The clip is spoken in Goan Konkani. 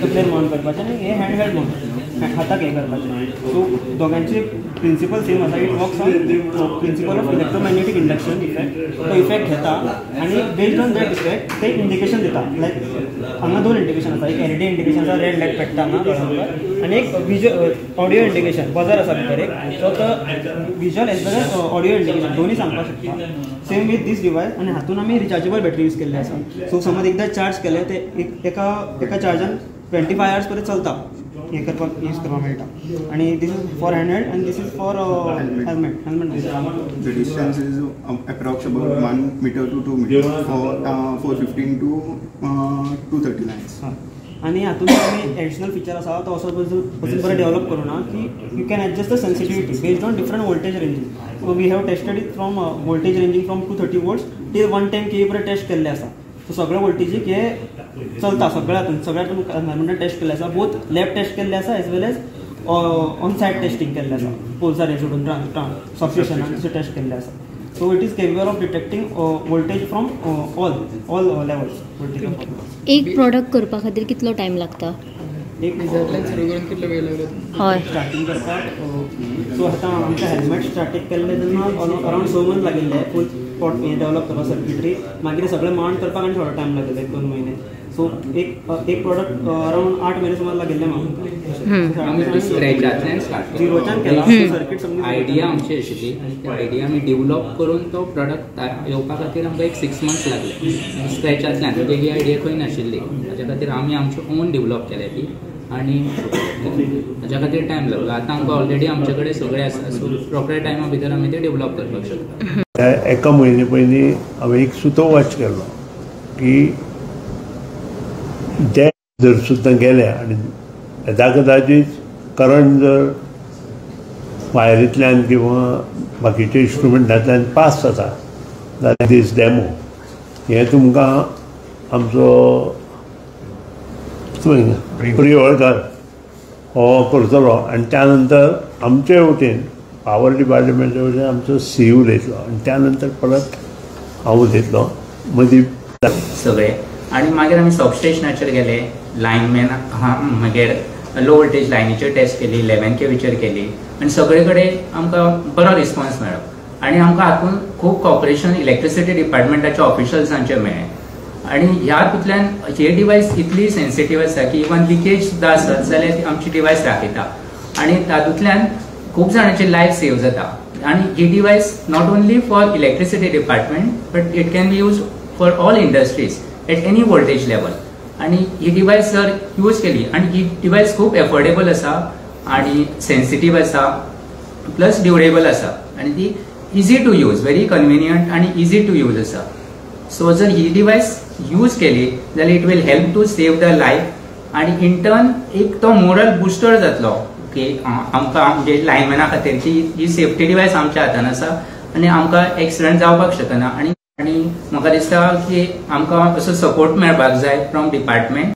तकलेर माउंट करपाचें आनी हे हँड हेल्ड माउंट हाताक हें करपाचें. सो दोगांचे प्रिंसिपल सेम आसा. It works on principle of electromagnetic induction effect. तो इफेक्ट घेता आनी बेस्ड ऑन that effect ते इंडिकेशन दिता. लायक हांगा दोन इंडिकेशन आसा, एक एलईडी इंडिकेशन आसा, रेड लायट पेट्टा हांगा दोळ्या मुखार, आनी एक विज्युअल ऑडियो इंडिकेशन बजर आसा भितर एक. सो तो visual as well as audio indication दोन्ही सांगपाक शकता. Same with these device. आनी हातून आमी रिचार्जेबल बॅटरी यूज केल्ली आसा. सो समज एकदां चार्ज केलें ते एका एका चार्जान 25 आवर्स पर्यंत चलता, हें करपाक यूज करपाक मेळटा. आनी this is for handheld आनी this is for helmet helmet. The distance is approx about 1 meter to 2 meter for 415 to 230 lines. आनी हातून आमी एडिशनल फिचर आसा तो असो अजून बरें डेवलप करूं ना की you can adjust the sensitivity based on different voltage ranging. So we have tested it from voltage ranging from 230 volts till 110 kV पर्यंत टेस्ट केल्ले आसा. सो सगळे वोल्टेजीक हे चलता. सगळ्या हातून सगळ्या हातून टेस्ट केल्ले आसा. बोथ लॅब टेस्ट केल्ले आसा as well as on site testing केल्ले आसा. पोल्सार हे सोडून सबस्टेशनान तशें टेस्ट केल्ले आसा. So it is capable of detecting voltage from all levels voltage of. एक प्रोडक्ट करपा खातीर कितलो टायम लागता? एक डिझायन सुरू करून कितलो वेळ लागलो? हय, स्टार्टींग करपाक. सो आतां आमकां हेल्मेट स्टार्टींग केल्लें तेन्ना अरावंड 6 मंथ लागिल्ले फूल हें डेवलप करपाक सर्किटरी. मागीर सगळें माउंट करपाक आनी थोडो टायम लागिल्लो, 1-2 म्हयने. सो एक एक प्रोडक्ट अरावंड 8 म्हयने सुमार लागिल्ले म्हाका. आमी स्क्रॅचांतल्यान स्टार्ट झिरोच्यान केला सर्किट समज. आयडिया आमची आशिल्ली आनी ती आयडिया आमी डेव्हलप करून तो प्रोडक्ट येवपा खातीर आमकां एक 6 मंथ्स लागले स्क्रॅचांतल्यान. म्हणजे ही आयडिया खंय नाशिल्ली, ताच्या खातीर आमी आमची ओन डेव्हलप केल्या ती आनी ताच्या खातीर टायम लागलो. आतां आमकां ऑलरेडी आमचे कडेन सगळें आसा, सो रोखड्या टायमा भितर आमी ते डेव्हलप करपाक शकता. एका म्हयने पयलीं हांवें एक सुतोवाच केल्लो की ते जर सुद्दां गेले आनी येदा कदाचीत करंट जर वायरींतल्यान किंवा बाकीच्या इन्स्ट्रुमेंटांतल्यान पास जाता जाल्यार दीस डेमो हें तुमकां आमचो प्रियोळकर हो करतलो आनी त्या नंतर आमचे वटेन पावर डिपार्टमेंटा वटेन आमचो सी उलयतलो आनी त्या नंतर परत हांव उलयतलो मदीं सगळे. आनी मागीर आमी सबस्टेशनाचेर गेले, लायनमॅन मागीर लो वोल्टेज लायनीचेर टेस्ट केली, 11 kVचेर केली आनी सगळे कडेन आमकां बरो रिस्पॉन्स मेळ्ळो. आनी आमकां हातून खूब कॉपरेशन इलेक्ट्रिसिटी डिपार्टमेंटाच्या ऑफिशल्सांचें मेळ्ळें. आनी ह्या हातूंतल्यान हे डिवायस इतली सेन्सिटीव आसा की इवन लिकेज सुद्दां आसत जाल्यार ती आमची डिवायस दाखयता आनी तातूंतल्यान खूब जाणांची लायफ सेव जाता. आनी ही device not only for electricity department but it can be use for all industries at any voltage level. आनी ही डिवायस जर यूज केली आनी ही डिवायस खूब एफोर्डेबल आसा आनी सेन्सिटीव आसा प्लस ड्युरेबल आसा आनी ती easy to use, very convenient आनी इजी टू यूज आसा. सो जर ही डिवायस यूज केली जाल्यार it will help to save the life आनी इन टर्न एक तो मोरल बुस्टर जातलो की आमकां म्हणजे लायनमॅना खातीर की ही सेफ्टी डिवायस आमच्या हातान आसा आनी आमकां एक्सिडंट जावपाक शकना. आनी आनी म्हाका दिसता की आमकां असो सपोर्ट मेळपाक जाय फ्रॉम डिपार्टमेंट.